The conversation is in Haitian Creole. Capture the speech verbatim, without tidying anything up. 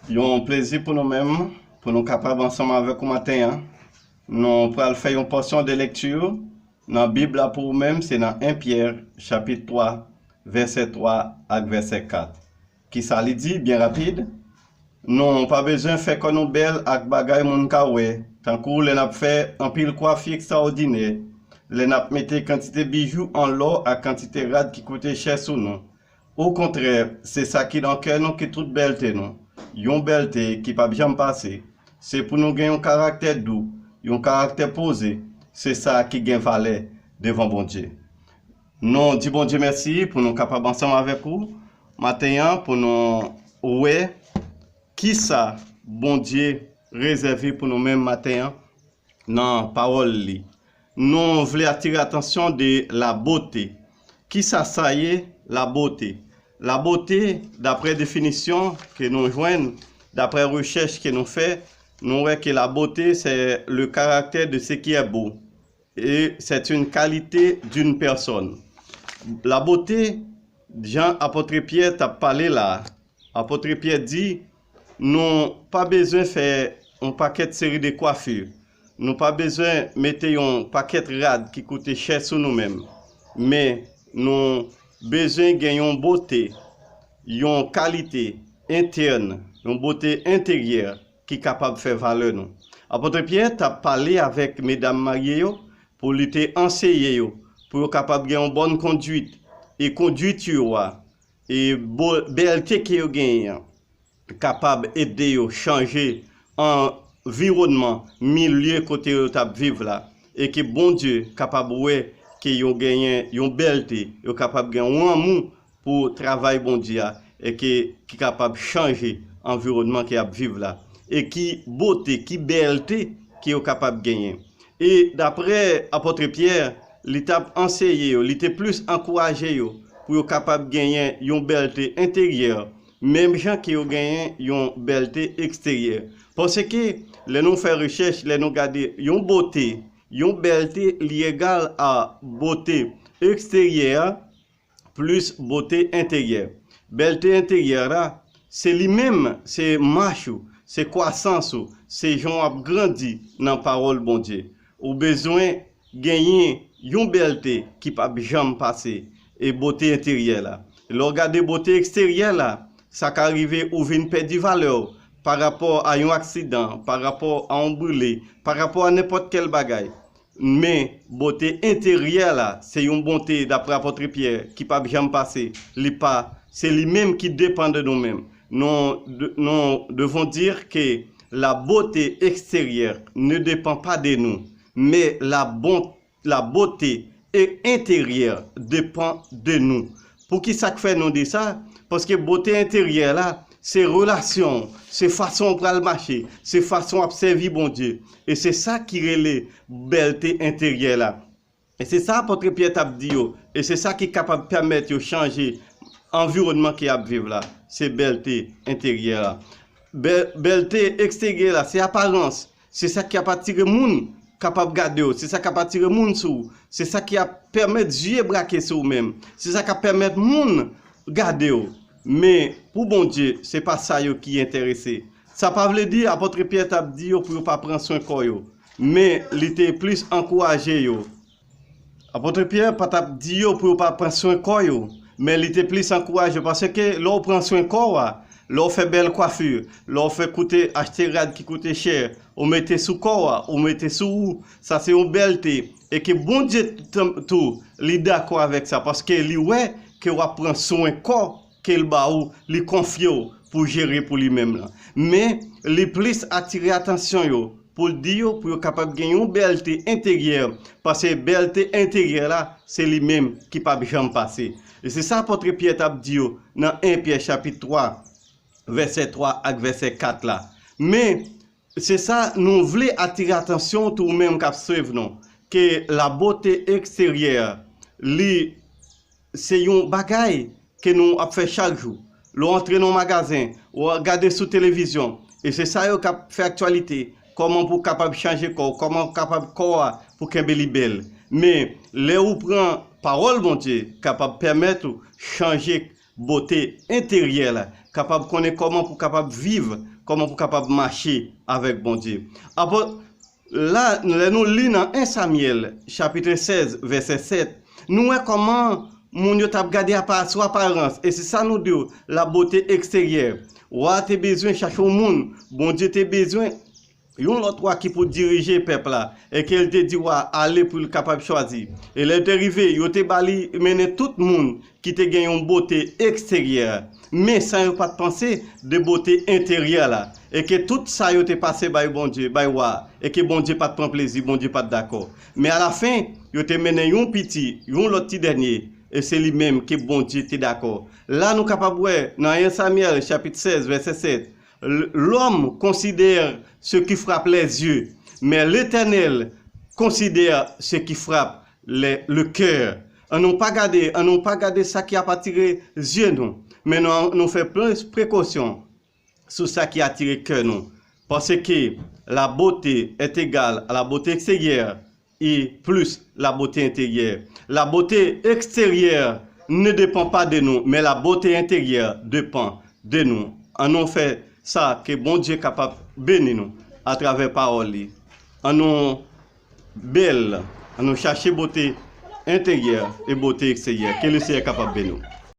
Yon plezi pou nou menm, pou nou kapab ansanm avèk ou maten an. Nou pral fè yon pòsyon de lekti nan Bib la pou ou menm, se nan en Pyè, chapit twa, vèsè twa ak vèsè kat. Kisa li di, byen rapid? Nou pa bezwen fè kò nou bèl ak bagay moun ka wè, tankou lè n ap fè anpil kwafi ekstraòdinè, lè n ap mete kantite bijou an lò ak kantite rad ki koute chè sou nou. Okontrè, se sa ki nan kè nou ki tout bèlte nou. Yon bèlte ki p ap janm pase. Se pou nou gen yon karaktè dou, yon karaktè poze. Se sa ki gen valè devan Bondye. Nou di Bondye mèsi pou nou kapab ansanm avèk ou maten an, pou nou wè kisa Bondye rezève pou nou menm maten an nan pawòl li. Nou vle atire atansyon de la bote. Kisa sa ye, la bote? La bote, daprè definisyon ke nou jwenn, daprè rechèch ke nou fè, nou wè ke la bote, c'est le caractère de ce qui est beau. Et c'est une qualité d'une personne. La bote, jan apòt Pyè t ap pale la, apòt Pyè di, nou pa bezwen fè yon pakèt seri de kwafi. Nou pa bezwen mete yon pakèt rad ki koute chè sou nou menm. Men, nou bezwen gen yon bote, yon kalite entèn, yon bote enteryè ki kapab fè valè nou. Apòt Pyè t ap pale avèk medam marye yo pou li te anseye yo, pou yo kapab gen yon bòn kondwit. E kondwit yo a, e bo-, bèlte ke yo genyen an, kapab ede yo chanje anviwònman, milye kote yo t ap viv la, e ke Bondye kapab wè ke yo genyen yon bèlte, yo kapab gen yon lanmou pou travay Bondye a, e ke, ki kapab chanje anviwònman ke y ap viv la, e ki bote, ki bèlte ke yo kapab genyen. E daprè apòt Pyè, li t ap anseye yo, li te plis ankouraje yo pou yo kapab genyen yon bèlte enteryè, menm jan ke yo genyen yon bèlte eksteryè. Paske lè nou fè rechèch, lè nou gade yon bote, yon bèlte li egal a bote eksteryè a, plis bote enteryè. Bèlte enteryè la, se li menm, se mach ou, se kwasans ou, se jan w ap grandi nan pawòl Bondye. Ou bezwen genyen yon bèlte ki p ap janm pase, e bote enteryè la. Lè w gade bote eksteryè la, sa ka rive ou vin pèdi valè w pa rapò a yon aksidan, pa rapò a yon brile, pa rapò a nenpòt kèl bagay. Men, bote enteryè la, se yon bote, daprè apòt Pyè, ki p ap janm pase. Li pa, se li menm ki depann de nou menm. Nous, de- nous devons dire que la beauté extérieure ne dépend pas de nous, mais la, bon, la beauté é- intérieure dépend de nous. Pou ki sa k fè nou di sa? Paske bote enteryè la, se relasyon, se fason w pral mache, se fason w ap sèvi Bondye. E se sa ki rele bèlte enteryè la. E se sa apòt Pyè t ap di yo. E se sa ki kapab pèmèt yo chanje anviwònman ke y ap viv la. Se bèlte enteryè la. Bè- bèlte eksteryè la, se aparans. Se sa k ap atire moun kapab gade w. Se sa k ap atire moun sou ou. Se sa ki ap pèmèt zye brake sou ou menm. Se sa k ap pèmèt moun gade w. Men, pou Bondye, se pa sa yo ki enterese. Sa pa vle di apòt Pyè t ap di yo pou yo pa pran swen kò yo. Men, li te plis ankouraje yo. Apòt Pyè pa t ap di yo pou yo pa pran swen kò yo, men li te plis ankouraje yo, paske lè w pran swen kò w a, lè w fè bèl kwafi, lè w fè koute, achte rad ki koute chè, ou mete sou kò w a, ou mete sou ou, sa se yon bèlte, e ke Bondye t- tou, li dakò avèk sa, paske li wè ke w ap pran swen kò ke l ba ou, li konfye w pou jere pou li menm lan. Men, li plis atire atansyon yo, pou l di yo, pou yo kapab gen yon bèlte enteryè, paske bèlte enteryè la, se li menm ki p ap janm pase. E se sa apòt Pyè t ap di yo nan en Pyè chapit twa, vèsè twa ak vèsè kat la. Men, se sa nou vle atire atansyon tou ou menm k ap swiv nou, ke la bote eksteryè, li se yon bagay ke nou ap fè chak jou. Lè w antre nan yon magazen, w ap gade sou televizyon, e se sa yo k ap fè aktyalite. Kòman pou w kapab chanje kò w, kòman w kapab kò a pou kenbe li bèl. Men, lè ou pran pawòl Bondye, kapab pèmèt ou chanje bote enteryè la, kapab konnen kòman pou kapab viv, kòman pou kapab mache avèk Bondye. Apot, la, lè nou li nan en Samyèl, chapit sèz, vèsè sèt, nou wè kòman moun yo t ap gade apa-, sou aparans, e se sa nou di w, la bote eksteryè. Wa te bezwen chache yon moun, Bondye te bezwen yon lòt wa ki pou dirije pèp la, e ke l te di wa ale pou l kapab chwazi. E lè l te rive, yo te ba li mennen tout moun ki te gen yon bote eksteryè, men san yo pa t panse de bote enteryè la, e ke tout sa yo te pase bay Bondye, bay wa, e ke Bondye pa t pran plezi, Bondye pa t dakò. Men alafen, yo te mennen yon piti, yon lòt ti dènye, e se li menm ke Bondye te dakò. La nou kapab wè nan en Samyèl chapit sèz, vèsè sèt, L-, l'homme considère ce qui frappe les yeux, mais l'Éternel considère ce qui frappe les, le cœur. Annou pa gade, annou pa gade sa ki ap atire zye nou, men nou, nou fè plis prekosyon sou sa ki atire kè nou. Paske la beauté est égale à la beauté extérieure, e plis la bote enteryè. La bote eksteryè ne depan pa de nou, men la bote enteryè depan de nou. Annou fè sa ke Bondye kapab beni nou atravè pawòl li. Annou bèl, annou chache bote enteryè e bote eksteryè. Ke Lesenyè kapab beni w.